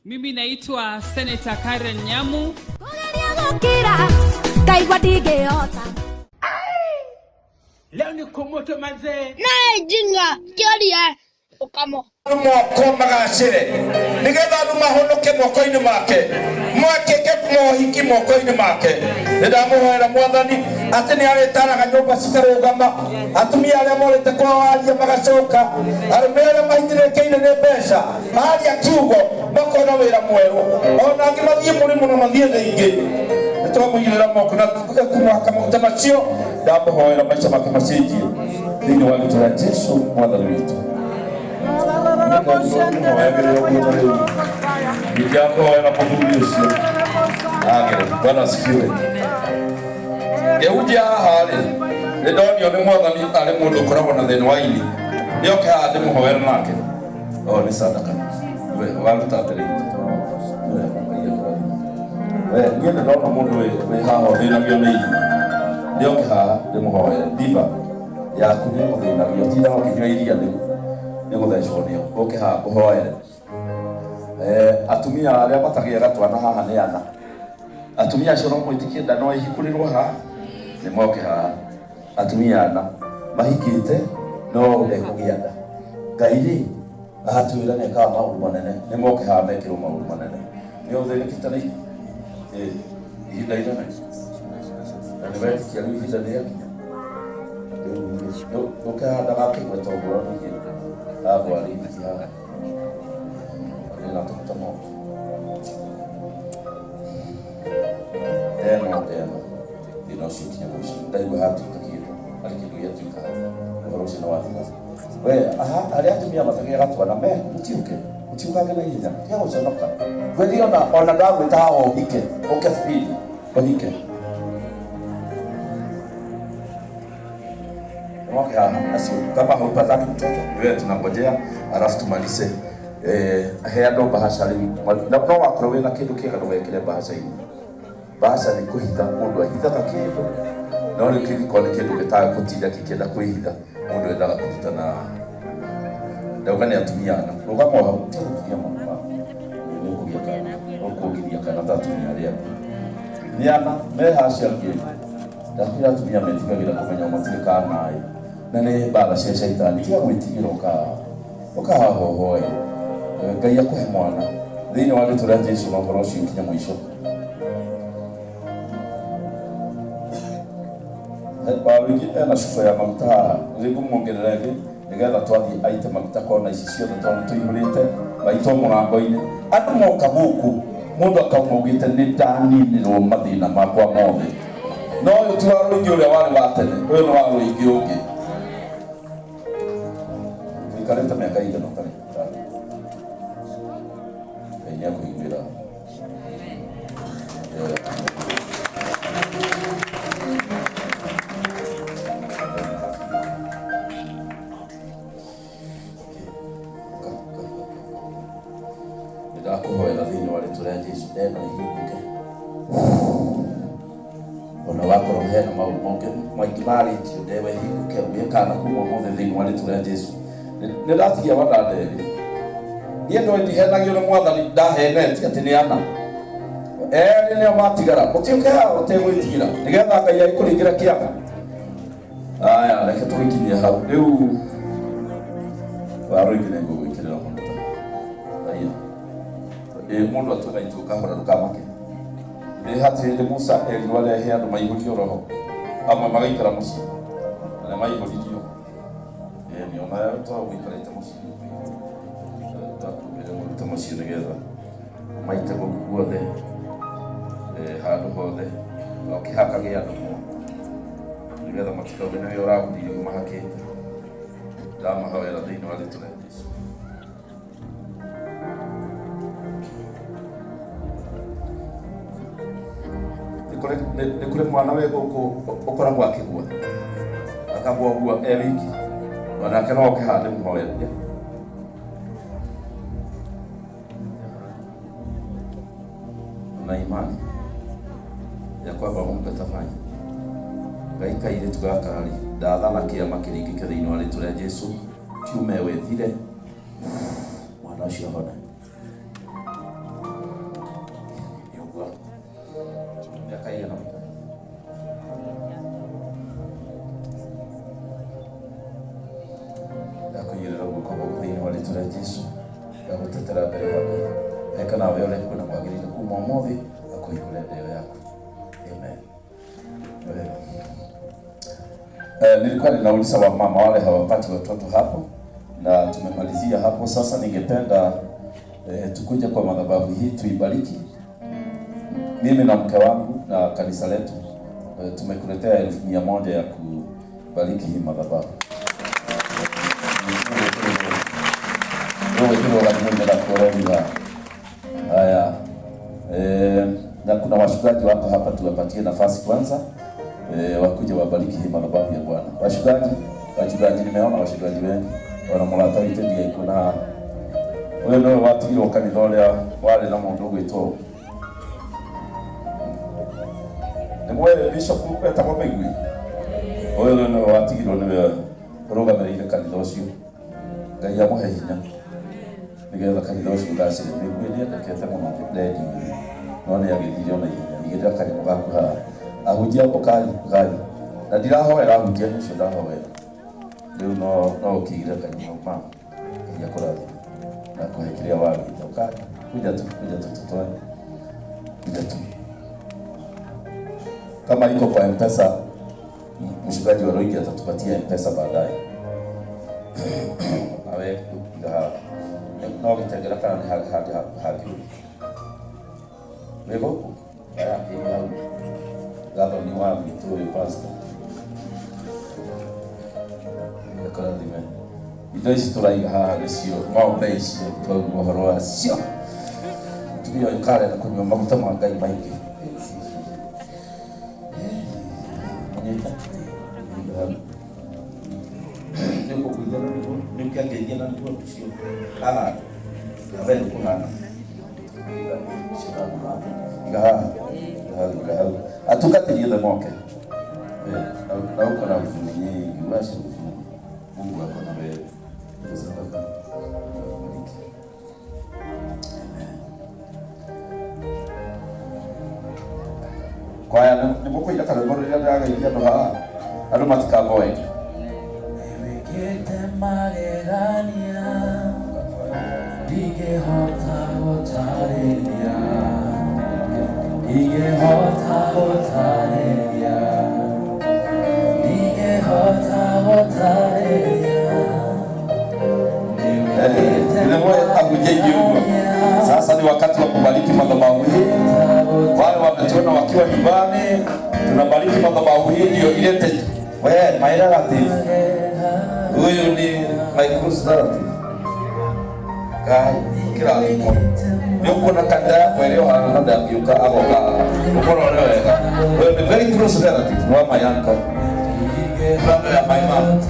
Mimi naitwa Senator Karen Nyamu. Leo ni kumoto mazee. Nae jinga kioria ukamo. Moko magacire nigetha andu mahonoke moko-inĩ make mwakĩke mohiki moko-inĩ make. Nĩndamũhoera Mwathani atĩ nĩ arĩtaraga nyũmba cikarũgama, atumia arĩa morĩte kwao aria magacoka, arũme arĩa mahinyĩrĩrĩkĩire nĩ mbeca maria kiugo makona wĩra mwerũ, ona angĩ mathiĩ mũrĩmo na mathiĩ thĩ ingĩ. Nĩtwamũigĩrĩra moko na ekũmũhaka maguta macio. Ndamũhoera maica make macenjie thĩinĩ wa rĩtwa rĩa Jesũ Mwathani witũ. Nĩndakũhoera mũthuri ũcio agere. Bwana asifiwe. Ngĩhunjia haha rĩ, nĩndonio nĩ Mwathani arĩ mũndũ ũkoragwo na thĩna wa ini. Nĩoke haha ndĩmũhoere nake. O nĩ sadaka. We waruta mbere itũ. We niĩ nĩndona mũndũ wĩ haha ũthĩnagio nĩ ini. Nĩoke haha ndĩmũhoere. Ndiba yaku nĩ ĩgũthĩnagio, tinda ũkĩnyua iria nĩ gũthecwo nĩyo. Ũke haha ngũhoere. Atumia arĩa matagĩaga twana haha nĩ ana. Atumia acio no mwĩtĩkie nda no ĩhingũrĩrwo haha, nĩ moke haha. Atumia ana mahikĩte no ndekũgĩa nda. Ngai rĩ atwĩra nĩ ekaga maũndũ manene, nĩ moke haha mekĩrwo maũndũ manene. Nĩ ũthĩnĩkĩte na ihinda inene na nĩ wetĩkia rĩu ihinda nĩ rĩakinya. Rĩu ũkĩhanda gakĩgweta ũguo ningĩ agwa rĩngĩ haha. Nĩ tũruta moko. Ndeno ndeno thĩna ũcio ũkinye mũico. Ndaigua hatuĩka kĩndũ, harĩ kĩndũ gĩatuĩka ũhoro ũcio nĩ wathira. We aha arĩa atumia matagĩaga twana me mũtiũke, mũtiũkange na ihenya, tiga gũconoka. Ngwĩrire ona ndagwĩta haha ũhike, ũke speed ũhike. Moke haha acio kama haupataki mtoto wewe tunangojea alafu tumalize. He andũ bahasha rĩu no wakorwo wĩna kĩndũ kĩega ndũgekĩre bahasha-inĩ. Bahasha nĩ kũhitha, mũndũ ahithaga kĩndũ, no rĩu kĩngĩkorwo nĩ kĩndũ gĩtaga gũtinda kĩkĩenda kwĩhitha, mũndũ endaga kũruta na ndauga nĩ atumia ana. Rũgama hau, tiga gũkiria maũndũ maku. Nĩ ũkũgĩa kana, ũkuongithia kana ta atumia arĩa angĩ. Nĩ ana me haha acio angĩ. Ndakwĩra atumia metigagĩra kũmenya matirĩ kana ĩ, na nĩ mbara cia caitani. Tiga gwĩtigĩra ũkahaha ũhoe Ngai akũhe mwana thĩinĩ wa rĩtwa rĩa Jesũ na ũhoro ũcio ũkinye mũico. Warũingĩ ena cuba ya maguta haha, nĩngũmuongerera ĩngĩ nĩgetha twathiĩ aite maguta kona ici ciothe tondũ tũihũrĩte maitwo mũrango-inĩ. Andũ moka gũkũ mũndũ akauma augĩte nĩ ndaninĩrwo mathĩna makwa mothe. No ũyũ ti Warũingĩ ũrĩa warĩ wa tene, ũyũ nĩ Warũingĩ ũngĩ. Ũikarĩte mĩaka ĩigana ũtarĩ thibitarĩ? Ngai nĩakũiguĩra. Nĩndakũhoera thĩinĩ wa rĩtwa rĩa Jesũ ndeno ĩhingũke. Ona wakorwo hena maũndũ mangĩ maingĩ marĩtio ndewe ĩhingũke ũgĩe kana kuma ũmũthĩ thĩinĩ wa rĩtwa rĩa Jesũ. Nĩndatigia wanda nderĩ. Niĩ ndoĩ ndihenagio nĩ Mwathani, ndahenetie atĩ nĩ ana. Erĩ nĩo matigara, ũtiũke haha ũtegwĩtigĩra nĩgetha Ngai agĩkũringĩra kĩama. Aya, reke tũgĩkinyie hau. Rĩu Warũingĩ nĩ ngũgwĩkĩrĩra maguta. Aya. Mũndũ atue na itua kahora ndũkamake. Nĩ hatirĩ hĩndĩ Musa erirwo arehe andũ maihũrio roho, amwe magaikara mũciĩ, arĩa maihũririo. Nĩ ona to ũikarĩte mũciĩ. Ndakũmbĩre maguta macio nĩgetha maite gũkũ guothe, handũ hothe, na ũkĩhakage andũ mũno nĩgetha matikauge nĩwe ũragũririe mahakĩte. Ndamahoera thĩinĩ wa rĩtwa rĩa Jesũ. Nĩ kũrĩ mwana wĩ gũkũ ũkoragwo akĩgua, akagua e wiki, onake no oke haha ndĩmũhoere. Na imani ya kwamba Mungu atafanya. Ngai kairĩtu gaka rĩ, ndathana kĩama kĩringĩke thĩinĩ wa rĩtwa rĩa Jesũ, kiume wethire mwana ũcio ahone. Gwĩka nawe ũrĩa kuona kwagĩrĩire kuma ũmũthĩ akũhingũre ndeo yaku. Amen. Wega. Nilikuwa ninauliza wamama wale hawapati watoto hapo na tumemalizia hapo. Sasa ningependa tukuje kwa madhabahu hii tuibariki. Mimi na mke wangu na kanisa letu tumekuletea 100,000 ya kubariki hii madhabahu. Haya, na kuna wachungaji wako hapa, tuwapatie nafasi kwanza wakuje wabariki hii madhabahu ya Bwana. Wachungaji nimeona wachungaji wengi wanamulata itedia kuna uyu niwe watigirwo kanitha uria wari na mundu ugwitwo ni mwe bishop etagwo Migwi. Uyu niwe watigirwo niwe urugamiriire kanitha ucio. Ngai amuhe hinya nigetha kanitha ucio ugacĩre. Migwi nĩendekete mũno redio-inĩ no nĩ agĩthire ona ihenya. Igĩrĩra kanyamũ gaku haha. Ahunjia ũkai ũkai na ndirahoera ahunjia nĩ ũcio ndahoera rĩu no ũkĩigĩre kanyamũ ma Ngai akũrathime na kũhe kĩrĩa wagĩte. Ũkai kuja tu tutoe kuja tu. Kama iko kwa M-Pesa, mchungaji wa Roigi atatupatia M-Pesa baadaye. Nawe iga haha no gĩtengera kana nĩ handũ hangĩ wĩ gũkũ aya iga hau gathoni wa gwitũ ũyũ pastor akũrathime. Indo ici tũraiga haha nĩcio ng'ombe icio twauga ũhoro wacio. Mũtumia ũyũ karenda kũnyua maguta ma Ngai maingĩ. Nyita nĩ ũkũgũithia na nĩguo nĩ ũkĩangeithia na nĩguo ũcio haha nawe nĩ ũkũhana iga haha iga hau atungatĩri othe moke na uko na huzuni nyingi, uache huzuni. Mungu ako na wewe. Sadaka akubariki. Amen. Kwaya nĩ mũkũina karwĩmbo rũrĩa ndĩrageithia andũ haha andũ matikaboeke. Wĩkĩte magegania ndingĩhota gũtarĩria, ndingĩhota gũtarĩria, ndingĩhota gũtarĩria. Sasa ni wakati wa kubariki madhabahu hii. Wale wametuona wakiwa nyumbani, tunabariki madhabahu hii ndio ilete we my relative. Huyu ni my close relative. Kai kirathimo. Ni ukuona kanitha yakwa ĩrĩ o haha na ndangĩũka agoka ũkorwo ũrĩ wega. Huyu ni very close relative wa my uncle. Brother ya my mom.